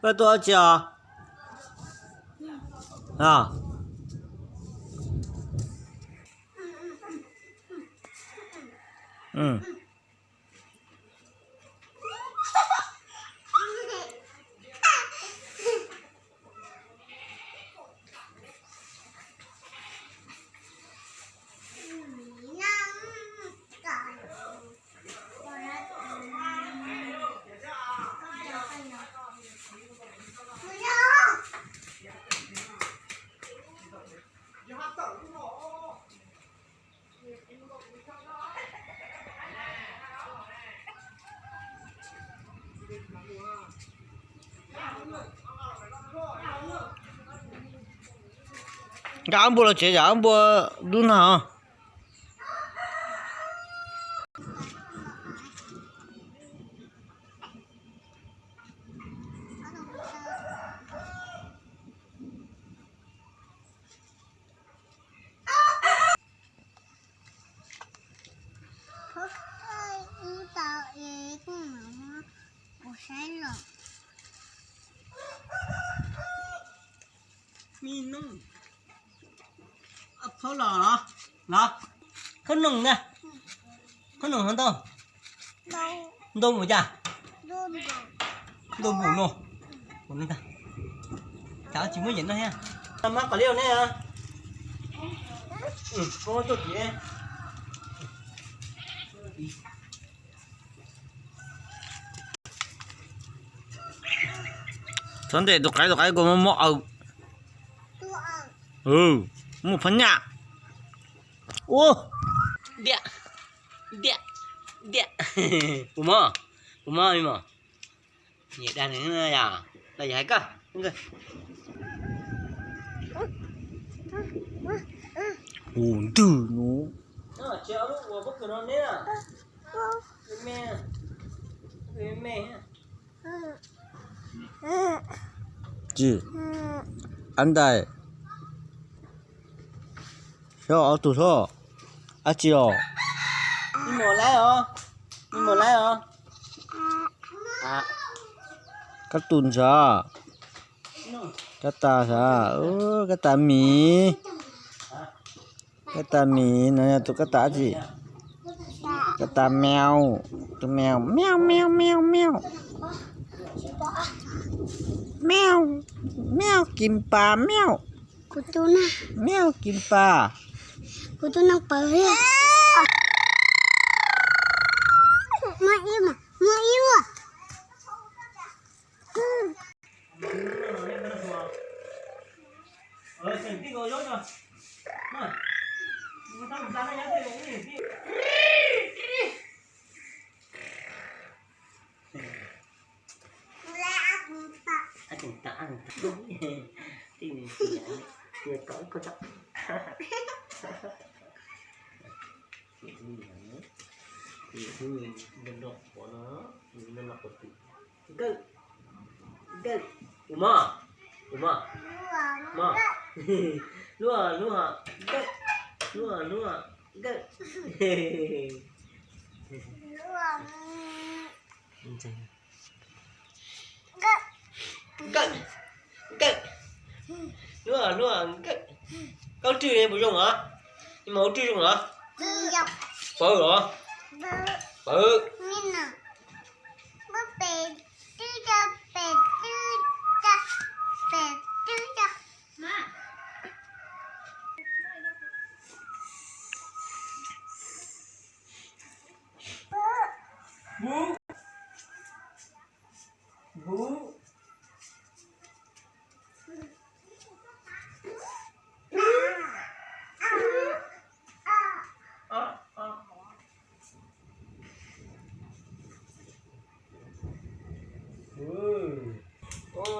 Koj tuaj dab tsi os? Nkag ob npua los tsev, yam ob npua dub no. Phauj los los, los, khob noom na, khob noom hov ntau, ntau npaum cas? Ntau npaum no, tsis muaj yam no thiab. Mab qos liaj ne, koj tuaj tim. Txhob ntes tus qaib, tus qaib kua mob mob aw. Muaj phab nyaj. Ua, diam, diam, diam. Puas mob? Puas mob li mos? Nyiam dag nws yom, los yog hais koj. Hu ntwg no. Tsis, ab ntais, sob ob tug sob, ab tsi os? Me mos laib os, me mos laib os. Kab tus ntsav, kab tas sav, kab tas miv, kab tas miv no yog tus kab tas dab tsi? Kab tas mèo, tus mèo mèo mèo mèo mèo. Mèo, mèo kis pas mèo. Mèo kis pas. Kuv tus neeg pawg. Muaj ib, muaj ib. Nkawm, nkawm, ua mog, ua mog, mog, luaj luaj, nkawm, luaj luaj, nkawm. Nkawm, nkawm, luaj luaj, nkawm. Koj rwj puas zoo os? Mas ua rwj zoo os? Pawv los? Pawv.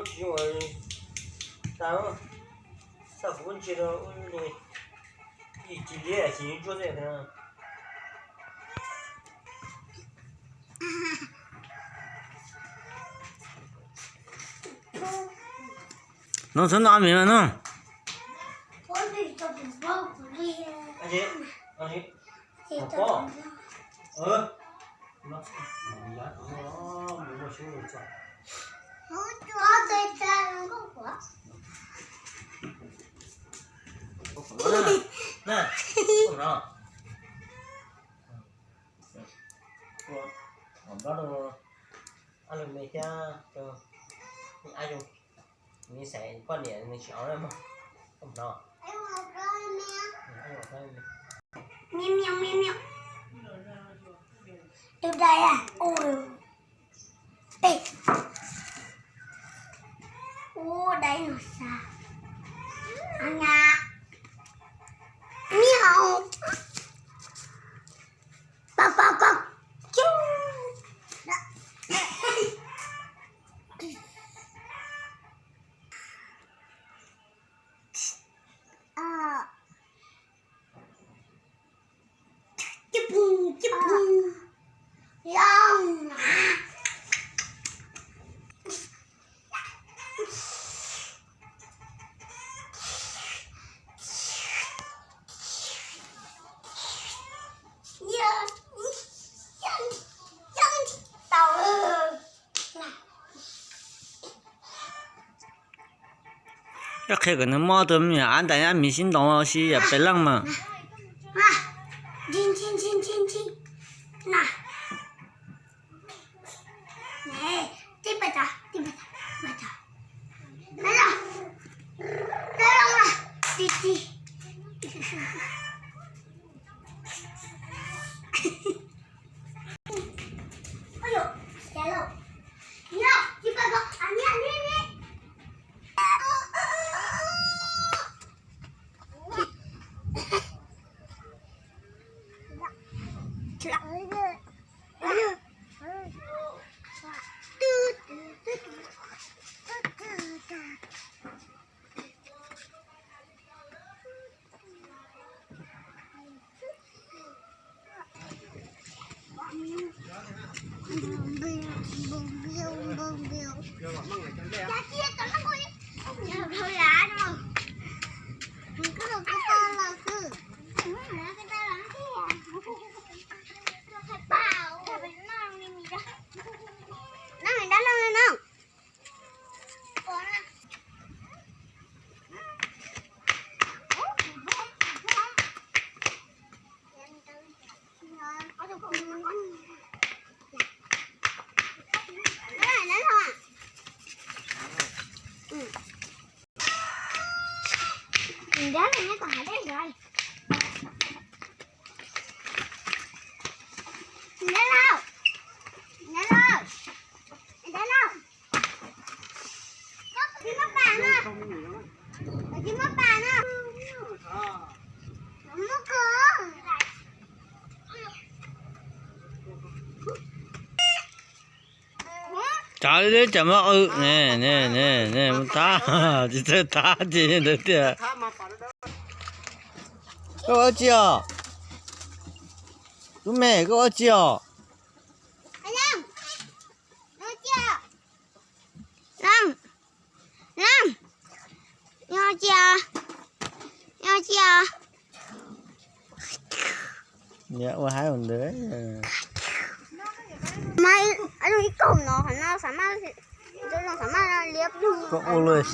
Tsis zoo tas, xav kuv ntsia rau ub, ib tsis liab tsis ntsuab xwb. No txhob noj me mas no. Tus dais a, ua dais no xav, a na, miau, pa pa pa, cub. Yog qhia kom nws mob tus me nyuam ab ntais ab miv sib ntaus si yam pem leej mas. Qw deb tsam muab qw ne, ne, ne, ne, mus thab, tsis txawj thab ces ntawd tiag. Koj ua tsi os? Tub me, koj ua tsi os? Leej, leej, yog tsi os? Yog tsi os? Ua haib ua ntawd. Mas ib kaug no qhov no xav mas, xav mas liab plug. Koj ua luaj.